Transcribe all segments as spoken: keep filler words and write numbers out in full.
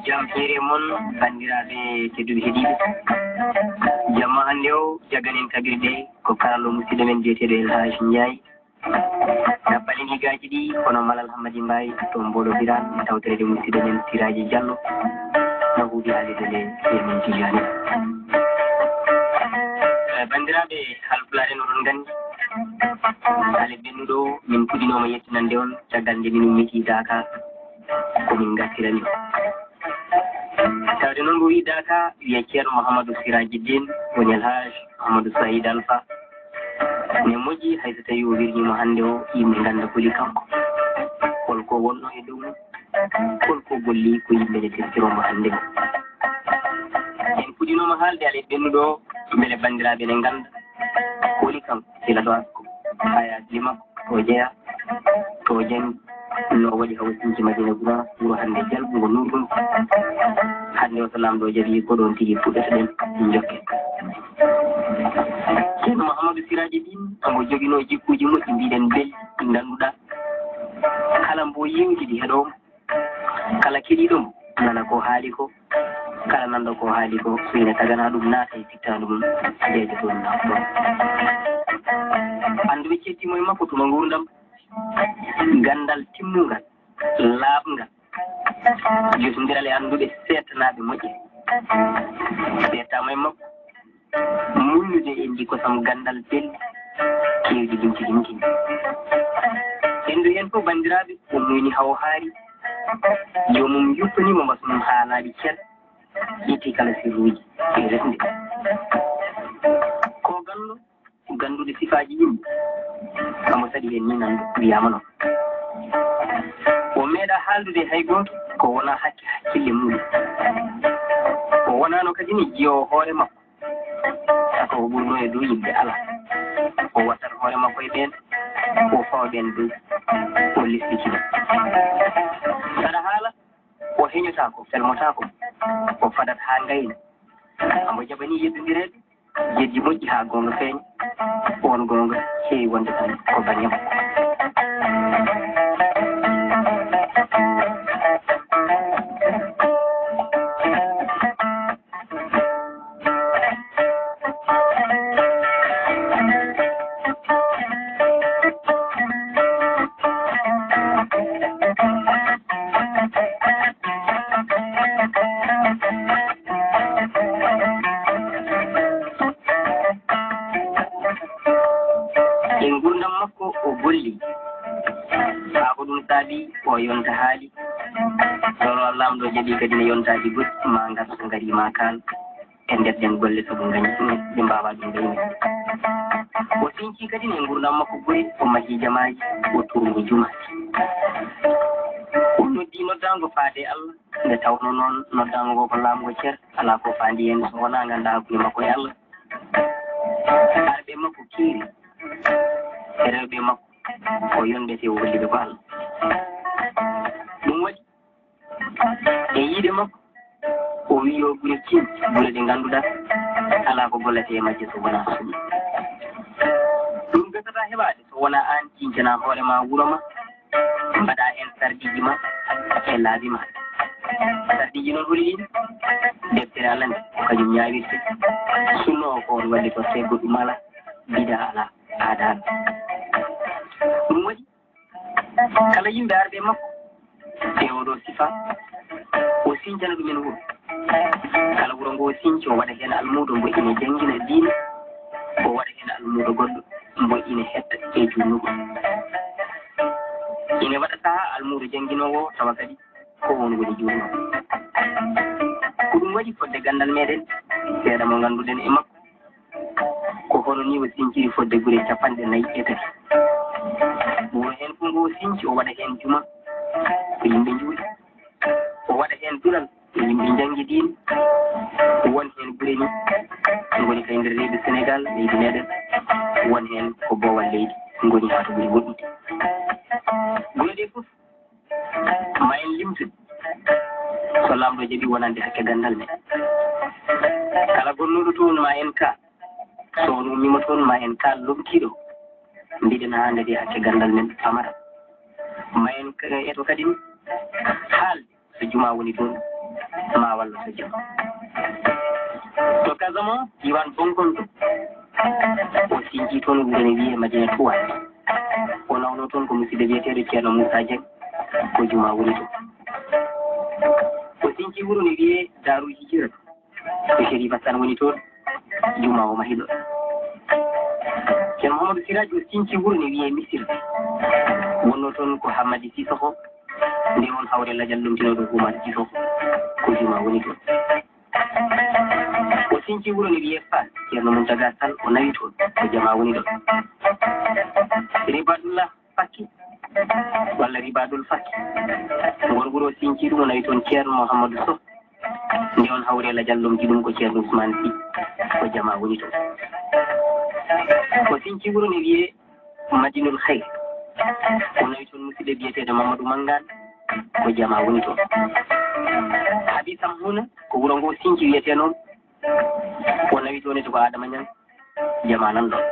Jam hiire mon, banndiraaɓe tedduɓe heɗiiɓe. Jamma hannde o, jaganen kaɓirɗe, ko karallo musidɗo men biyeteeɗo El Hadj Ndiaye. Ɗaɓɓalini gaaji ɗi, kono Malal Hammadi Mbaye, to Mboolo Biraan, tawtoreede musidɗo men Siraaji Diallo, no huufi haalirde nde e min Tijaani. Eh, banndiraaɓe Haalpulaar en, oɗon nganndi, haalirde nduɗo, min puɗɗinooma yettinande on caggal nde min ummitii Daaka. Ko min ngartirani. Tawde noon mbo wiidaaka, wiye Ceerno Mouhamadou Siraji Dine, woni El Hadj Mouhamadou Saïd Alpha. Ne moƴƴi, hay so tawii o wirniima hannde o, yimɓe ngannda holi kanko. Hol ko wonnoo e dow mum? Hol ko golli ko yimɓe ne teskiroo mo hannde o? En puɗɗinooma haalde alee ɓennuɗo o, mbele banndiraaɓe ne ngannda holi kanko, gila ɗo asko, haa e asli makko. To jeyaa, to janngi, no waɗi haw sinji Madina Gura, wuro hannde jalbungo nurɗum. Hannde o so Laamɗo jaɓii, ko ɗoon tigi puɗɗotoɗen njokken. Ceerno Mouhamadou Siraji Dine, omo joginoo jikkuuji moƴƴi, mbiɗen belɗi, ɗi ngannduɗaa kala mbo yeewtidi heɗoo mo. Kala keɗiiɗo mo nana ko haali ko, kala nanɗo ko haali ko, so ina tagana ɗum naata e sittaandu mum, jeejo toon naata toon. Annduɓe ceettiimo e makko tuma nguurndam, ganndal timmungal, laaɓngal, jotondiral e annduɓe seettanaaɓe moƴƴe. Seettaama e makko, muññude e ndi kosam ganndal belɗi, keewɗi limti limti. Henndu heen fof, banndiraaɓe, o muyni haa o haari. Joomum yuppanii mo mbasu mum haa laaɓi cer, ƴetti kala sirruuji e resnde. Ko ganndo, ganndude sifaaji yimɓe, omo saɗi heen nii nan wiyaama noon. O meeɗaa haaldude hay gooto ko wonaa hakke hakkille muuɗum. O wonaano kadi ne jiyoowo hoore makko. Saka o ɓurnoo e dow yimɓe alaa. O wattat hoore makko e ɓeen, o fawa ɓeen dow, o lesɗitina. Saɗa haala, o heñotaako, felmotaako, o fadat haa ngayna. Ambo jaɓanii yeddondireede, jeddi moƴƴi haa goonga feeña, oon goonga heewi wonde tan ko baŋŋe makko. E nguurndam makko, o golli. Haa ko ɗum saabi o yonta haali. Ɗoon o Laamɗo jaɓi kadi ne yontaaji goɗɗi, ma ngar so ngarii ma kaal. E nder ɗeen golle, sabu ngañi ɗum, ɓe mbaawaa ɗum gayni. O siñcii kadi ne nguurndam makko gure, o mahii jamaaji, o tuurngo jumaaji. O noddii noddaango faade e Allah, nde tawnoo noon noddaango ngoo ko laamgo cer, alaa ko faandi heen so wonaa nganndaa hakkunde makko e Allah. Arɓe makko keeri, e rewɓe makko, ko yonɓe te o holli ɓe ko Allah. Ɗum waɗi, e yiide makko, o wiyi yo gure ciñ, gure ɗe ngannduɗaa alaa ko gollata e majje so wonaa sunna. Ɗum gasataa heɓaade so wonaa aan ciñcanaa hoore ma wuro ma, mbaɗaa heen sarɗiiji ma e laabi ma. Sarɗiiji noon holi ɗiin? Deftere Allah nde, ko kañum ñaawirte. Sunna o ko on waɗi ko, sey goɗɗum alaa, bidaa alaa, aada alaa. Ɗum waɗi, kala yimɓe arɓe makko e oɗo sifa, o sincana ɗumen wuro. Kala wuro ngo o sinci, o waɗa heen almuudo mbo ina janngina diine, o waɗa heen almuudo goɗɗo mbo ina hetta e juulnugol. Ina waɗa sahaa almuudo jannginoowo o tawa kadi ko oon woni juulnoowo. Ko ɗum waɗi fodde ganndal meɗen, seeɗa mo ngannduɗen e makko. Ko hono nii o sinciri fodde gure capanɗe nayi e tati. Wuro heen fof ngo o sinci, o waɗa heen juma, ko yimɓe njuuli. O waɗa heen duɗal, ko yimɓe njanngi diine. Won heen gure ni ngoni kay nder leydi Senegaal, leydi meɗen. Won heen ko boowal leydi ngoni haa to ɓuri woɗɗude. Gure ɗe fof, ma en limtu. So Laamɗo jaɓii wonande hakke ganndal men, kala gonnooɗo toon ma en kaa, so on ummiima toon ma en kaal lomtiiɗo, mbiɗen haa ndadii hakke ganndal men pamara. Ma en eto kadi haalde so jumaa woni toon, ma walla so jam. To Kasamo, diiwaan Bongonto, o sinjii toon wuro ne wiyee Madina Tuwaat. O nawnoo toon ko musidɗo biyeteeɗo Ceerno Muusaa Jeŋ, ko jumaa woni toon. O sinjii wuro ne wiyee Daaru Hijiratu. Ko Sherif Hassan woni toon, jumaa o mahi ɗoon. Ceerno Mouhamadou Siraji o sinci wuro ne wiyee Misir. Wonnoo toon ko Hammadi Sisoko, nde on hawre lajal lomtinooɗo Umar Sisoko, ko jumaa woni toon. O sinci wuro ne wiyee Faas, Ceerno Muntaga Sal o nawi toon, ko jamaa woni ɗoon. Ribadullah Fakki, walla Ribadul Fakki. Ngol wuro sinci ɗum o nawi toon Ceerno Mouhamadou Sow. Nde on hawre lajal lomti ɗum ko Ceerno Ousmane Sy, ko jamaa woni toon. O sinci wuro ne wiyee Madinul Khayr. O nawi toon musidɗo biyeteeɗo Mamadou Mangane, ko jamaa woni toon. Habi Samhuna, ko wuro ngo sinci wiyetee noon, o nawi toon ete ko Adama Niang, jamaa nan ɗoon.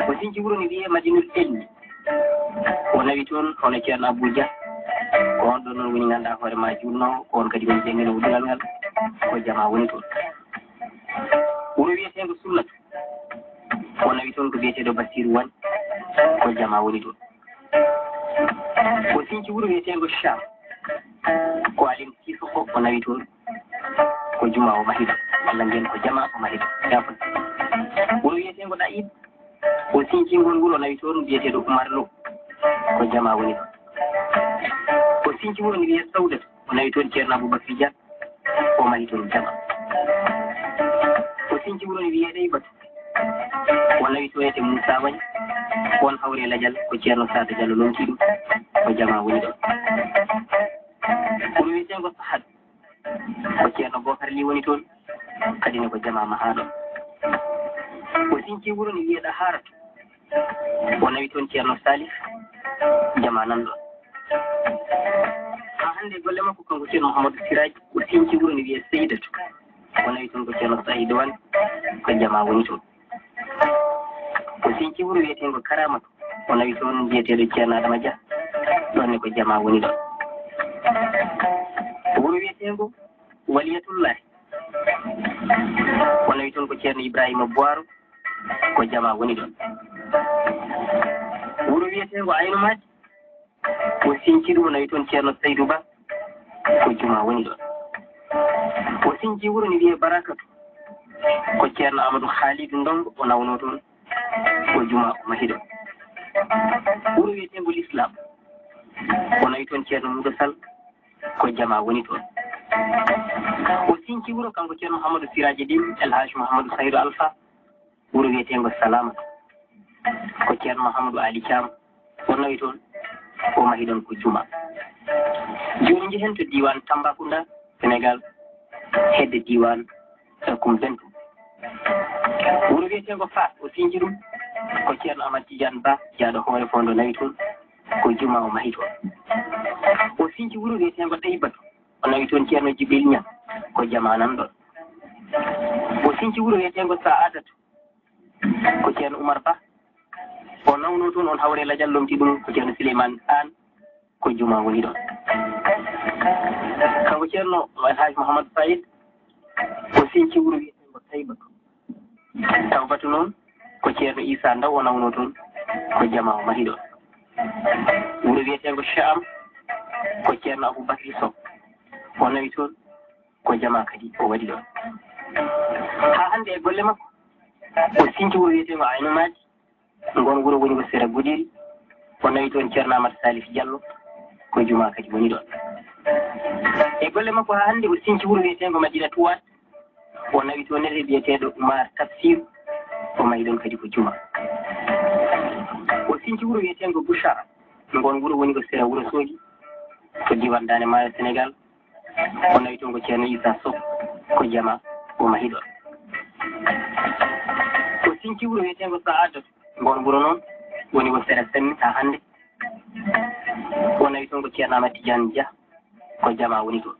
O sinci wuro ne wiyee Madinul Elmi. O nawi toon hono Ceerno Abou Dia. Ko on ɗoon noon woni ngannduɗaa hoore ma juulnoowo, ko on kadi woni jannginoowo duɗal ngal, ko jamaa woni toon. Wuro wiyeteengo Sunnatu. O nawi toon ko biyeteeɗo Basiiru Wan, ko jamaa woni toon. O sinci wuro wiyeteengo Cham. Ko Alim Sisoko o nawi toon. Ko jumaa o mahi ɗoon, walla mbiyen ko jamaa o mahi ɗoon. Yaafo. Wuro wiyeteengo Ɗa'iib, o sinci ngol wuro nawi toon biyeteeɗo Umar Lo, ko jamaa woni ɗoon. O sinci wuro ne wiyee Sawdatu, o nawi toon Ceerno Aboubacry Dia, o mahi toon jamaa. O sinci wuro ne wiyee Ɗeybatu, o nawi toon ete Moussa Wagne, on hawre lajal ko Ceerno Sada Diallo lomti ɗum, ko jamaa woni ɗoon. Wuro wiyeteengo Sahad, ko Ceerno Bookar Li woni toon, kadi ne ko jamaa mahaaɗo. O sinci wuro ne wiyee Ɗahaaratu, o nawi toon Ceerno Salif, jamaa nan ɗoon. Haa hannde golle makko kanko Ceerno Mouhamadou Siraji, o sinci wuro ne wiyee Seydatu, o nawi toon ko Ceerno Saïd Wan, ko jamaa woni toon. O sinci wuro wiyeteengo Karamatu, o nawi toon biyeteeɗo Ceerno Adama Dia, ɗoon ne ko jamaa woni ɗoon. Wuro wiyeteengo Waliyatullahi, o nawi toon ko Ceerno Ibrahima Boiro, ko jamaa woni ɗoon. Wuro wiyeteengo Aynu Maadi, o sinci ɗum, o nawi toon Ceerno Saydou Ba, ko jumaa woni ɗoon. O sinci wuro ne wiyee Barakatu, ko Ceerno Amadou Khalidou Ndongo o nawnoo toon, ko jumaa o mahi ɗoon. Wuro wiyeteengo L'Islam, o nawi toon Ceerno Moussa Sall, ko jamaa woni toon. O sinci wuro kanko Ceerno Mouhamadou Siraji Lim, El Hadj Mouhamadou Saydou Alpha, wuro wiyeteengo Salamatu, ko Ceerno Mouhamadou Ali Thiam o nawi toon, o mahi ɗoon ko jumaa. Jooni njehen to diiwaan Tambacounda, Sénégal, hedde diiwaan Sakoum Bentou. Wuro wiyeteengo Faas, o sinci ɗum ko Ceerno Amadou Tidiane Ba, jaaɗo hoore fondo nawi toon, ko jumaa o mahi toon. O sinci wuro wiyeteengo Ɗeybatu, o nawi toon Ceerno Jibril Niang, ko jamaa nan ɗoon. O sinci wuro wiyeteengo Sa'adatu, ko Ceerno Umar Ba, o nawnoo toon, on hawre lajal lomti ɗum ko Ceerno Souleymane Anne, ko jumaa woni ɗoon. Kanko Ceerno El Hadj Mouhamadou Saïd, o sinci wuro wiyeteengo Taybatu. Tawbatu noon, ko Ceerno Issa Ndaw o nawnoo toon, ko jamaa o mahi ɗoon. Wuro wiyeteengo Cham, ko Ceerno Aboubacry Sow o nawi toon, ko jamaa kadi o waɗi ɗoon. Haa hannde e golle makko, o sinci wuro wiyeteengo Aynu Maadi, ngoon wuro woni ko sera Gudiri, o nawi toon Ceerno Amadou Salif Diallo, ko jumaa kadi woni ɗoon. E golle makko haa hannde o sinci wuro wiyeteengo Madina Tuwaat, o nawi toon nete biyeteeɗo Oumar Tafsir, o mahi ɗoon kadi ko jumaa. O sinci wuro wiyeteengo Bouchara, ngoon wuro woni ko sera Wuro Soogi, to diiwaan Daande Maayo Senegaal, o nawi toon ko Ceerno Issa Sow, ko jamaa o mahi ɗoon. O sinci wuro wiyeteengo Sa'adatu, ngoon wuro noon woni ko sera Semmi haa hannde, o nawi toon ko Ceerno Amadou Tidiane Dia, ko jama woni toon.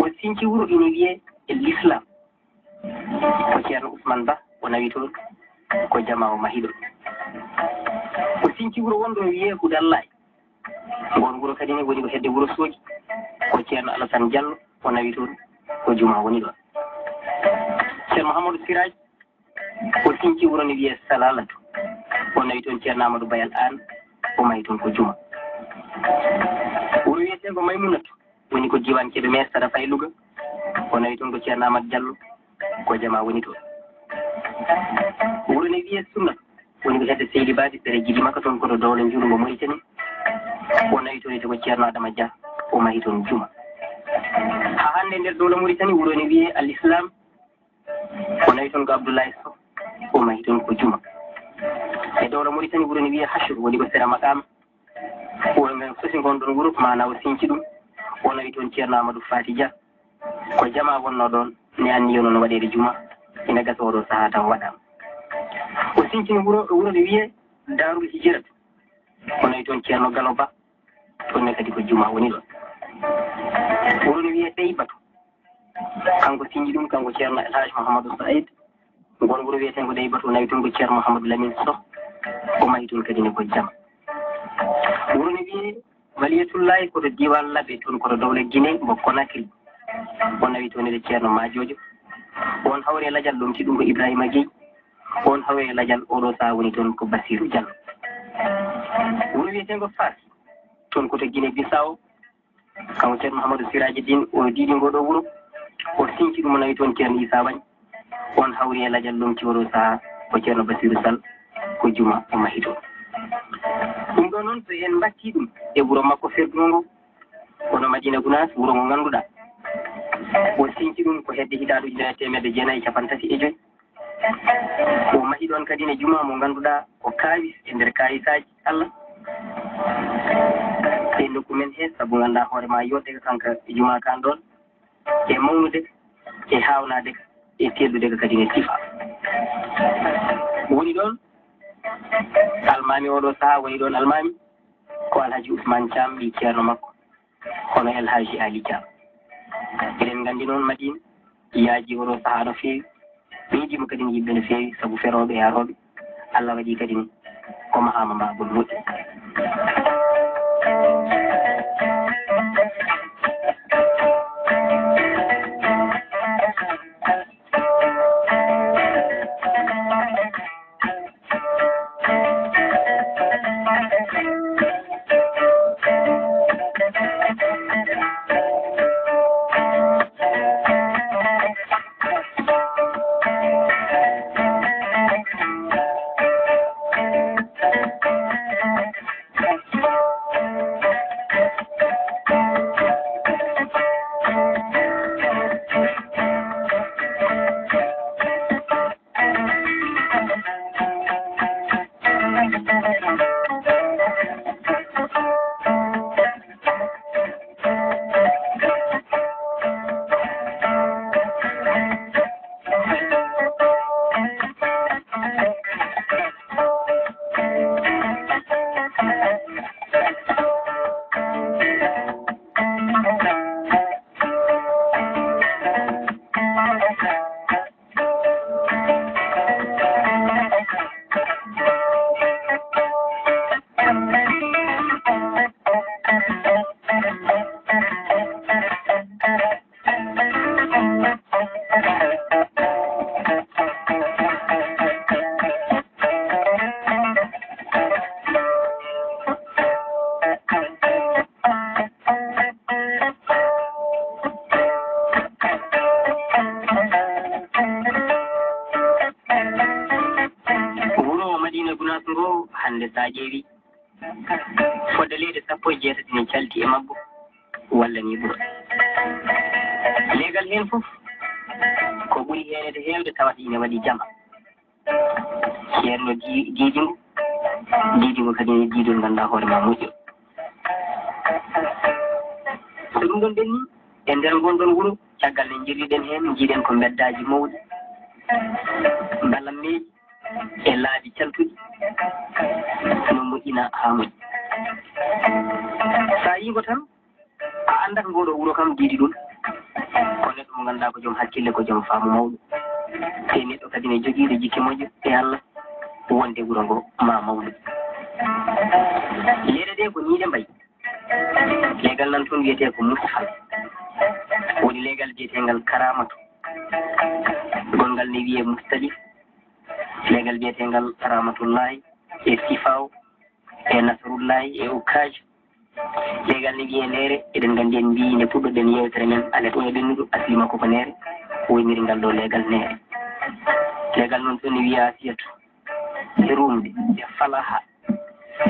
O sinci wuro ina wiyee L'Islam, ko Ceerno Ousmane Ba o nawi toon, ko jama o mahi ɗoon. O sinci wuro wonɗo wiyee Hudallaay, ngoon wuro kadi ne woni ko hedde Wuro Soogi, ko Ceerno Alassane Diallo o nawi toon, ko juma woni ɗoon. Ceerno Mouhamadou Siraj o sinci wuro ne wiyee Salalatu, o nawi toon Ceerno Amadou Bayal Aan, o mahi toon ko juma. Wuro wiyetee ko Maymunatu, woni ko diiwaan Kebemer, saɗa fayi Louga, o nawi toon ko Ceerno Amadou Diallo, ko jama woni toon. Wuro ne wiyee Sunnatu, woni ko hedde Seydi Baaji, sere Gidi Makka, toon ko to Dowla Njuurngo Mauritanie, o nawi toon ete ko Ceerno Adama Dia, o mahi toon juma. Haa hannde nder Dowla Mauritanie, wuro ne wiyee Al Islam, o nawi toon ko Abdoulaye Sow, o mahi toon ko juma. E Dowla Mauritanie, wuro ne wiyee Hachou, woni ko sera Maqaama. O ngan sosi ngon ɗon wuro, maana o sinci ɗum, o nawi toon Ceerno Amadou Fati Dia. Ko jama wonnoo ɗoon, ne anniyo noon waɗeede juma, ina gasa oɗo sahaa taw waɗaama. O sincini wuro, wuro ne wiyee Daarul Hijiratu, o nawi toon Ceerno Galo Ba, toon ne kadi ko juma woni ɗoon. Wuro ne wiyee Ɗeybatu, kanko sinci ɗum, kanko Ceerno El Hadj Mouhamadou Saïd, ngon wuro wiyetee ko Ɗeybatu, o nawi toon ko Ceerno Mouhamadou Lamine Soh, o mahi toon kadi ne ko jam. Wuro ne wiyee Waliyatullahi, ko to diiwaan Labe, toon ko to dowla Guinée, mbo Conakry. O nawi toon e Ceerno Majoojo. On hawri e lajal, lomti ɗum ko Ibrahima Guèye. On hawri e lajal, oɗo sahaa woni toon ko Bassirou Diallo. Wuro wiyetee ko Fass, toon ko to Guinée Bissau. Kanko Ceerno Mouhamadou Siraji Dine, o diidi ngo ɗo wuro, o sinci ɗum, o nawi toon Ceerno Issa Wagne. On hawri e lajal, lomti oɗo sahaa ko Ceerno Bassirou Sall, ko juma o mahi toon. Ɗum ɗo noon, so en mbattii ɗum e wuro makko ferdungo ngo, kono Madina Gounass, wuro ngo ngannduɗaa, o sinci ɗum ko hedde hitaande ujunere e teemedde jeenayi e cappanɗe tati e joy. O mahi ɗoon kadi ne juma mo ngannduɗaa ko kaawis e nder kaawisaaji Allah e nokku men he, sabu nganndaa hoore ma yooɗde ka kanka juma kan ɗoon, e mawnude ka, e haawnaade ka, e teeldude ka kadi ne sifa. Woni ɗoon almaami oɗo sahaa, woni ɗoon almaami ko Alhaji Ousmane Thiam, ɓii ceerno makko, hono El Hadji Ali Thiam. Eɗen nganndi noon Madina yaaji oɗo sahaa no feewi, ɓeydiima kadi ne yimɓe no feewi, sabu ferooɓe e arooɓe, Allah waɗi kadi ne ko mahaama mbaagol moƴƴi. Wuro Madina Gunaas ngo hannde, so a ƴeewi, fodde leyɗe sappo e jeetati ne calti e maggo, walla ni ɓura. Leegal heen fof, ko ɓuri heen e heewde tawata ine waɗi jama. Ceerno di-, diidi ngu, diidi ngu kadi ne diidol ngannduɗaa hoore ma moƴƴo. So ɗum ɗon ɓenni, e nder ngon ɗon wuro, caggal nde njirriɗen heen, njiiɗen ko mbeddaaji mawɗi, mbalammeeji e laabi caltuɗi, no moƴƴina haa moƴƴi. So a yii ngo tan, A anndat ngoo ɗoo wuro kam diidi ɗum. Ko neɗɗo mo ngannduɗaa ko joom hakkille, ko joom faamu mawɗo. Te neɗɗo kadi ne jogiiɗo jikke moƴƴo e Allah, wonde wuro ngo ma mawnu. Leɗɗe ɗee ko nii ɗe mbayi. Leegal nan toon wiyetee ko Mushaf. Woni leegal biyeteengal Karaamatu. Gonngal ne wiyee Mustalif. Leegal biyeteengal Rahmatullahi e Sifaw e Nasrullahi e Ukkaaju. Leegal ne wiyee Neere, eɗen nganndi en mbiyi nde puɗɗoɗen yeewtere men, alet oya ɓennuɗo, asli makko ko Neere, woyniri ngal ɗo leegal Neere. Leegal noon toon ne wiyee Asiyatu e Rumde e Falaha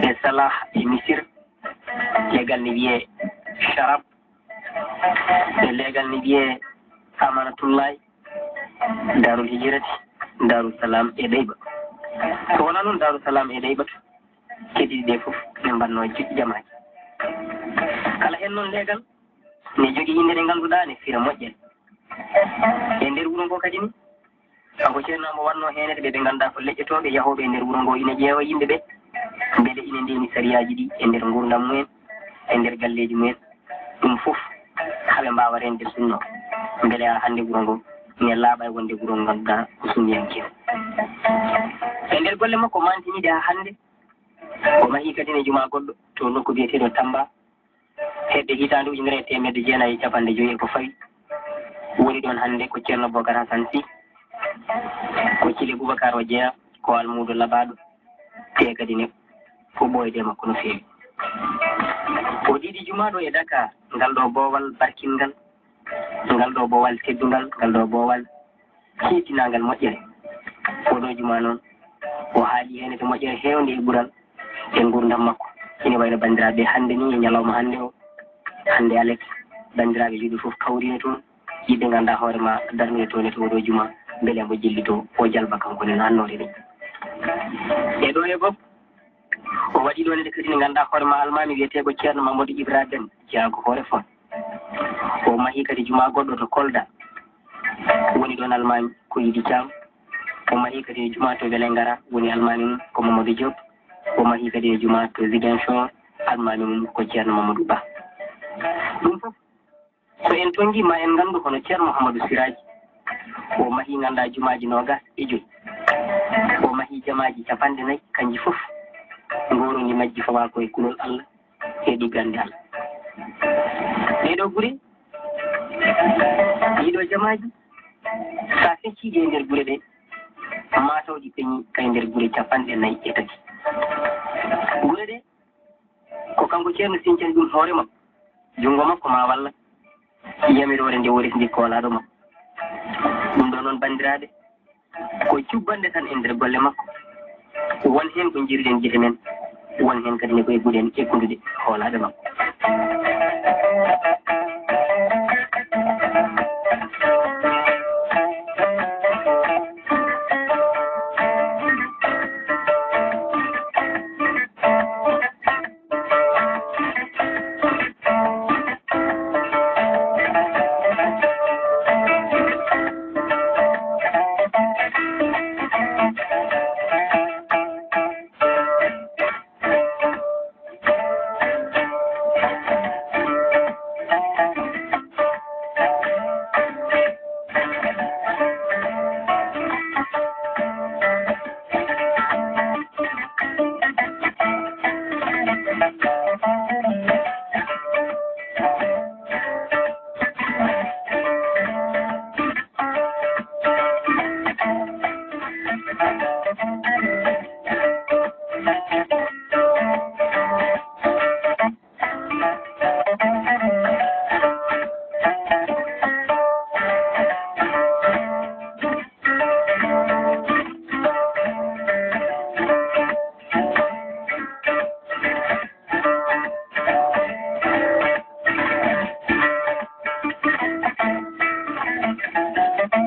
e Salaha e Misir. Leegal ne wiyee Sharab. E leegal ne wiyee Amanatullahi, Daarul Hijirati, Daaru Salaam e Ɗayba. So wonaa noon Daaru Salaam e Ɗayba to, keddiiɗi ɗe fof ɓe mbanno ji-, jamaaji. Kala heen noon leegal ne jogii innde nde ngannduɗaa ne fira moƴƴere. E nder wuro ngo kadi ni, kanko Ceerno Amo wannoo heen e ɓe ɓe ngannduɗaa ko leƴƴotooɓe yahooɓe e nder wuro ngo ina ƴeewa yimɓe ɓe, mbele ina ndeeni sariyaaji ɗi e nder nguurndam mumen, e nder galleeji mumen. Ɗum fof haa ɓe mbaawa reende sunna. Mbele haa hannde wuro ngo ina laaɓa e wonde wuro ngo ngannduɗaa ko sunniyanke. E nder golle makko mantiniiɗe haa hannde, o mahii kadi ne jumaa goɗɗo to nokku biyeteeɗo Tamba, hedde hitaande ujunere e teemedde jeenayi e capanɗe joyi e ko fawi. Woni ɗoon hannde ko Ceerno Bokar Hasan Sih, ko Cile Bubakar o jeyaa, ko almuudo labaaɗo, te kadi ne ko ɓooyde e makko no feewi. O ɗiɗi jumaa ɗo e Dakar, ngal ɗo boowal barkinngal, ngal ɗo boowal teddungal, ngal ɗo boowal keedinaangal moƴƴere. Oɗo jumaa noon, o haali heen e moƴƴere heewnde e ɓural e nguurndam makko. Ina wayno banndiraaɓe hannde ni, e ñalawma hannde o, hannde alet, banndiraaɓe juulɓe fof kawrino toon, yiɗde ngannda hoore ma darnude toon e to oɗo jumaa, mbele mbo jillito o jalba kanko ne no annoore ni. E ɗo e bob, o waɗi ɗo ne kadi ne ngannda hoore ma almaami wiyetee ko Ceerno Mamadou Ibra Ben, jeyaa ko hoore fon. O mahi kadi jumaa goɗɗo to Kolda. Woni ɗoon almaami ko Idi Thiam. O mahi kadi e jumaa to Welengara, woni almaami mum ko Mamadou Diop. O mahi kadi e jumaa to Ziguinchor, almaami mum ko Ceerno Mamadou Ba. Ɗum fof, so en tonngii ma en nganndu hono Ceerno Mouhamadou Siraji. O mahi ngannda jumaaji noogas e joyi. O mahi jamaaji capanɗe nayi, kanji fof ngoorndi majji fawa ko e kulol Allah. Heɗi ganndal. Ɗee ɗoo gure, ɗii ɗoo jamaaji, so a feccii ɗi e nder gure ɗee, maa taw ɗi peñii ka e nder gure capanɗe nayi e tati. Gure ɗee, ko kanko Ceerno sincani ɗum hoore makko, junngo makko maa walla yamiroore nde woritndi koolaaɗo makko. Ɗum ɗoo noon, banndiraaɓe, ko jubbanɗe tan e nder golle makko. Won heen ko njiiruɗen gite men, won heen kadi ne ko egguɗen egguduɗe hoolaaɓe makko.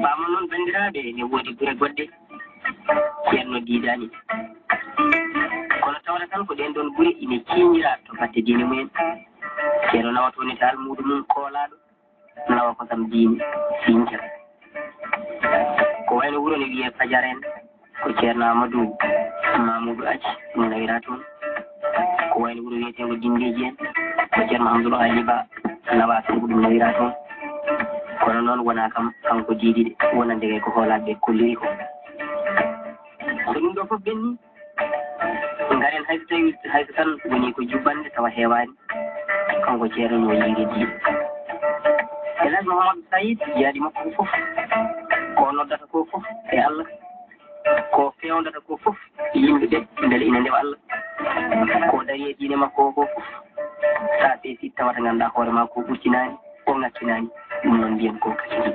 Ɓaamo noon, banndiraaɓe, ene woodi gure goɗɗe Ceerno diidaani. Kono tawata tan ko ɗeen ɗoon gure ine ciiñira to batte diine mumen. Ceerno nawa toon e taal muuɗum mum koolaaɗo, nawa kosam diine, siñca. Ko wayno wuro ne wiyee Fajar en, ko Ceerno Amadou Mamoudou Aji ɗum nawira toon. Ko wayno wuro wiyeteengo Dinndeeji en, ko Ceerno Mahamadou Ali Ba. Nawa sabu ɗum nawira toon. Kono noon wonaa kam kanko diidiɗe wonande kay ko hoolaaɓe ɓe kolliri ko. So ɗum ɗo fof ɓenni, ngaren hay so tawi, hay so tan woni ko jubbande tawa heewaani, kanko ceerno no yiiri diiɗe. Elhaj Mouhamadou Saïd yaadi makko ko fof, ko noddata ko fof e Allah, ko fewndata ko fof yimɓe ɓe mbele ina ndewa Allah, ko dari e diine makko o ko fof, sa feesi tawata ngannduɗaa hoore ma ko ɓurtinaani, o ŋakkinaani. Ɗum noon mbiyen ko kadi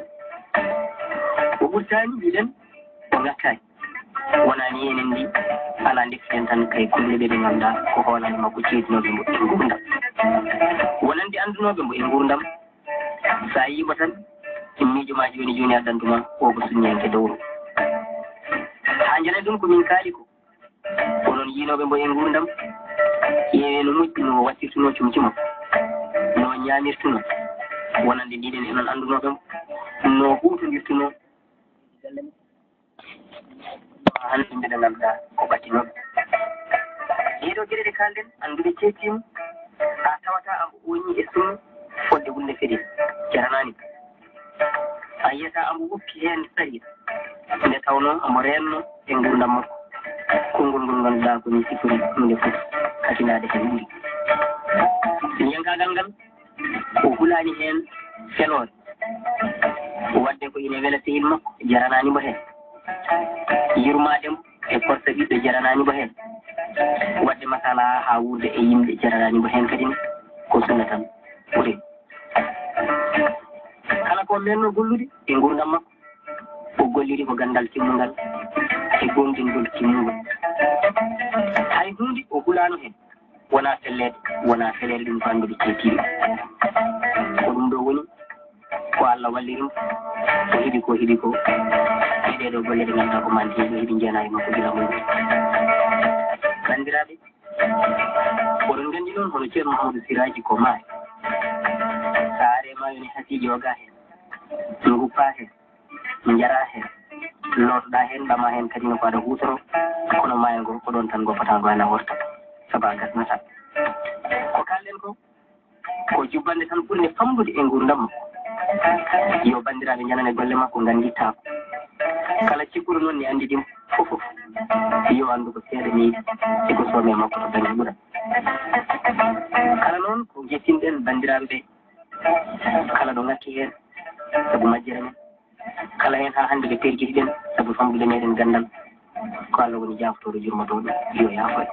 o ɓurtaani, mbiɗen o ŋakkaani. Wonani enen ndi alaa ndeften tan kay kulluɓe ɓe ngannduɗaa ko hoolaani makko ceedinooɓe mbo e nguurndam. Wonande anndunooɓe mbo e nguurndam, sa yii mo tan miijo ma jooni jooni addantuma o ko sunniyanke dowro. Haa njana ɗum ko min kaali ko onon yiinooɓe mbo e nguurndam, ƴeewee no moƴƴi no waɗtirtunoo comci makko, no ñaamirtunoo, wonande mbiɗen enon anndunooɓe mbo no huutondirtunoo. Hannde mbiɗa ngannduɗaa ko ɓaddi noon. Ɗee ɗoo geɗe ɗe kaalɗen, annduɓe ceedtiima, a tawata ambo ooñii e sunna fodde wulnde feɗel jaranaani. A yiyata ambo woppi heen sariya, nde tawnoo ambo reenno e nguurndam makko. Konngol ngol ngannduɗaa ko nii sifori huunde fof, hakinaade heen ɓuri. Sinyankagal ngal, o hulaani heen feloore. Waɗde ko ine wela sehil makko, jaranaani mbo heen. Yurmaade mbo e korsa ɓiɗɗo jaranaani mbo heen. Waɗde masala haa wuurde e yimɓe jaranaani mbo heen kadi ne ko sunna tan ɓuri. Kala ko meenno gollude e nguurndam makko, o golliri ko ganndal timmungal e goongɗingol timmungol. Hay huunde o hulaano heen. Wonaa felleede, wonaa feleede ɗum ko annduɓe ceedtiiɓe. Ko ɗum ɗo woni ko Allah walliri mo, o heɓi ko heɓi ko e ɗee ɗoo golle ɗe ngannduɗaa ko manti, o heɓi njeyanaaɓe makko gila mum. Banndiraaɓe, oɗon nganndi noon hono Ceerno Mahamadou Siraaji ko maayo. Saare maayo ne hasiiji o gaa heen, nguppa heen. Njaraa heen, lootoɗaa heen, ɓamaa heen kadi ne ko aɗa huutoroo, kono maayo ngo ko ɗoon tan ngo fota ngo ana worta, sabu a gasnataa. Ko kaalɗen ko, ko jubbannde tan ɓurnde famɗude e nguurndam makko. Yo banndiraaɓe njanane golle makko, nganndittaako. Kala cikkuɗo noon ne anndi ɗum fof fof. Yo anndu ko seeɗa neeɓi, e ko soome makko to bannge ɓural. Kala noon ko njettinɗen banndiraaɓe ɓe, kala ɗo ngakki heen, sabu majjere men. Kala heen haa hannde ɓe pergitiɗen sabu famɗude meɗen ganndal. Ko Allah woni jaafotooɗo jurmotooɗo, yo yaafo en.